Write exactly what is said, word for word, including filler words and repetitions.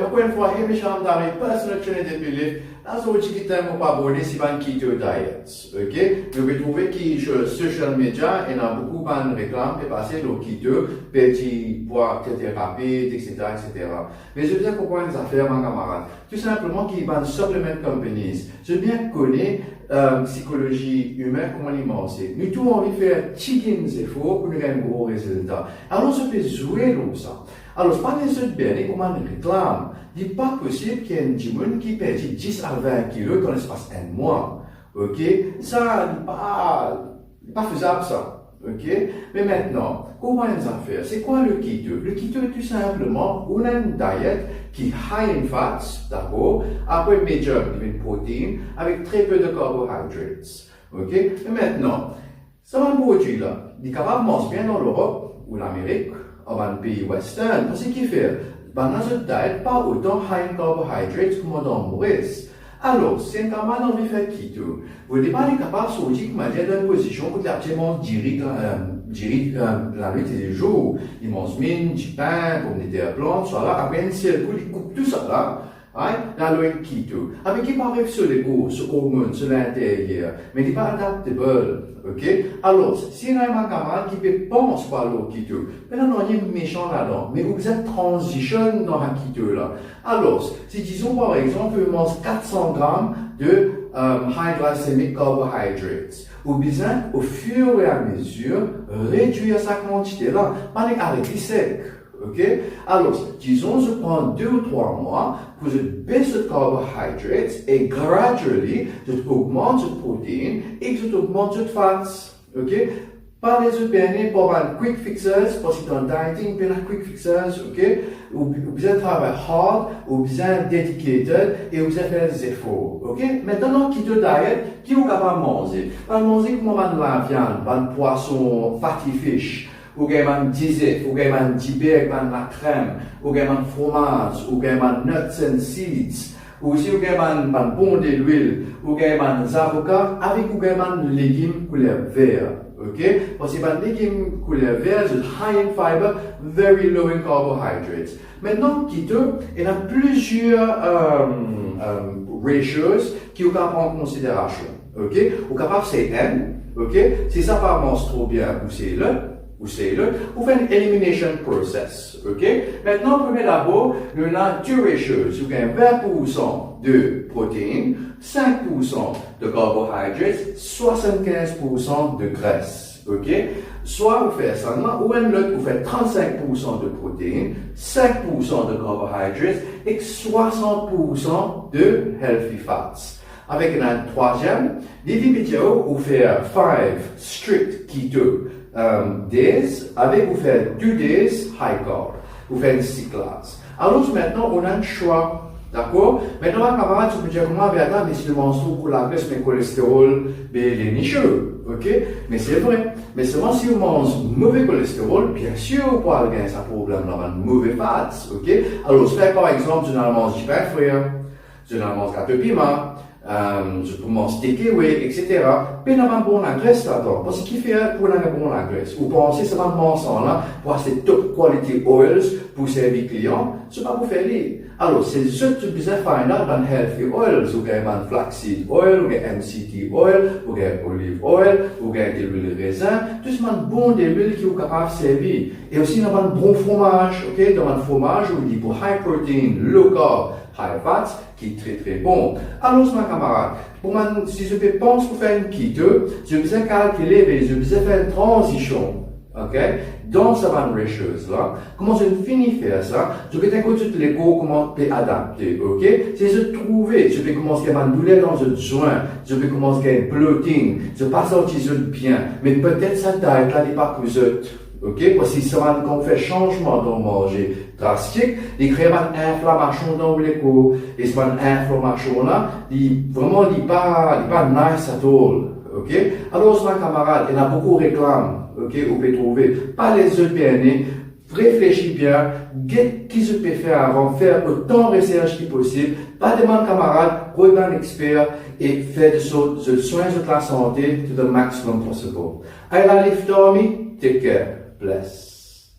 Ankor enn fwa, Hemish Hamdani, personal trainer depi Lith. Azordi ki tem mo pou aborde, se bann keto diet, ok? Nou pe trouve ki sur social media, ena boukou bann reklam pe pase lor keto, perdi pwa, tete rapid, et cetera, et cetera. Me zot bizin konpran enn zafer, bann kamarad. Tou sinpleman ki bann supplement companies, zot bien kone, eh, psikolozi imin, kouma li marse. Nou tou anvi fer tigit zefor pou nou gagn gro rezilta. Alor, zot pe zwe lor sa. Alor, pa les zot berne kouma bann reklam. Li pa posib ki enn dimoun ki perdi dis a vin kilo dan lespas enn mwa. Ok? Sa, li pa, li pa fezab sa. Ok? Me aster, konpran enn zafer. Se kwa le keto? Le keto, tou sinpleman, ou ena enn diet ki high in fats, dakor? Apre, medium, li vinn protein, avek tre pe de carbohydrates. Ok? Me aster, sa bann prodwi la, li kapav mars bien dan Lerop ou Lamerik, an bann pei western. Parski kifer? Bannla zot diet pa otan high in carbohydrates kouma dan Moris. Alor, si enn kamarad anvi fer keto, odepa li kapav sorti, kouma dir, dan enn pozision kot li pe manz diri, eh, diri, eh, lanwit e lezour, li manz minn, dipin, pomdeter, plant, swa la, apre enn sel kou, li koup tou sa la, right? Li al lor enn keto. Apre ki pe ariv so lekor, so ormonn, so linteryer? Me li pa adaptable, ok? Alor, si ena enn kamarad ki pe pans pou al lor keto, pena nanye mesan ladan, me ou bizin transition dan sa keto la. Alor, si dizon par exanp, ou manz kat san gram de, eh, high glycemic carbohydrates, ou bizin, au fur et à mesure, redwir sa kantite la, pa nek aret li sek. Ok? Alor, dizon, zot pran de ou trwa mwa pou zot bes zot carbohydrates e gradually, zot ogmant zot protein e zot ogmant zot fats. Ok? Pa les zot berne par bann quick fixes, parski dan dieting, pena quick fixes, ok? Ou, ou bizin travay hard, ou bizin dedicated e ou bizin fer zefor, ok? Aster, dan keto diet, ki ou kapav manze? Ou kapav manze kouma bann laviann, bann pwason, fatty fish, ou gagn bann dizef, ou gagn bann diber, bann lakrem, ou gagn bann fromaz, ou gagn bann nuts and seeds, ou osi ou gagn bann, bann bon delwil, ou gagn bann zavoka, avek ou gagn bann legim kouler ver, ok? Parski bann legim kouler ver, zot high in fiber, very low in carbohydrates. Aster, keto, ena plizier, eh, eh, ratios ki ou kapav pran an konsiderasion, ok? Ou kapav sey enn, ok? Si sa pa mars tro bien, ou sey lot, ou sey lot, ou fer enn elimination process, ok? Aster, premie dabor, nou ena de ratios, ou gagn vin poursan de protein, sink poursan de carbohydrates, swasannkinz poursan de gres, ok? Swa ou fer sannla, ou enn lot, ou fer trannsink poursan de protein, sink poursan de carbohydrates ek swasant poursan de healthy fats. Avek enn trwaziem, li vinn pe dir ou, ou fer five strict keto, eh, days, avek ou fer two days high carb, ou fer enn siklaz. Alor, aster, ou ena enn swa, dakor? Aster, bann kamarad, zot pe dir kouma, "Be atann, me si nou manz tro lagres, me kolesterol, be li an issue," ok? Me se vre. Me selman si ou manz move kolesterol, biensir ou pou al gagn sa problem la, bann move fats, ok? Alor, fer par exanp, zot al manz dipin frir, zot al manz gato pima, eh, zot pou manz takeaway, et cetera. Pena bann bon lagres ladan. Parski kifer pou ena bon lagres? Ou panse sa bann marsan la pou aste top quality oils pou servi klian? Zot pa pou fer li. Alor, se zot, zot bizin find out bann healthy oils, ou gagn bann flaxseed oil, ou gagn M C T oil, ou gagn olive oil, ou gagn delwil rezin, tou sa bann bon delwil ki ou kapav servi. E osi, ena bann bon fromaz, ok? Dan bann fromaz, ou li pou high protein, low carb, high fats, ki tre, tre bon. Alor, bann kamarad, pou bann, si zot pe pans pou fer enn keto, zot bizin kalkile, be zot bizin fer enn transision, ok? Dan sa bann ratios la, kouma zot fini fer sa, zot gete kot zot lekor kouma pe adapte, ok? Si zot trouve, zot pe koumans gagn bann douler dan zot zwin, zot pe koumans gagn bloating, zot pa santi zot bien, me petet sa diet la, li pa pou zot. Ok, parski sa bann, kan ou fer sanzman dan manze drastik, li kree bann inflamasion dan ou lekor. E sa bann inflamasion la, li vreman, li pa, li pa nice at all. Ok? Alor, bann kamarad, ena boukou reklam, ok, ou pe trouve. Pa les zot berne, reflesi bien, get ki zot pe fer avan, fer otan resers ki posib, pa demann kamarad, rod bann exper e fer de sort zot swin zot lasante to the maximum possible. I love you, Tommy. Take care. Bless.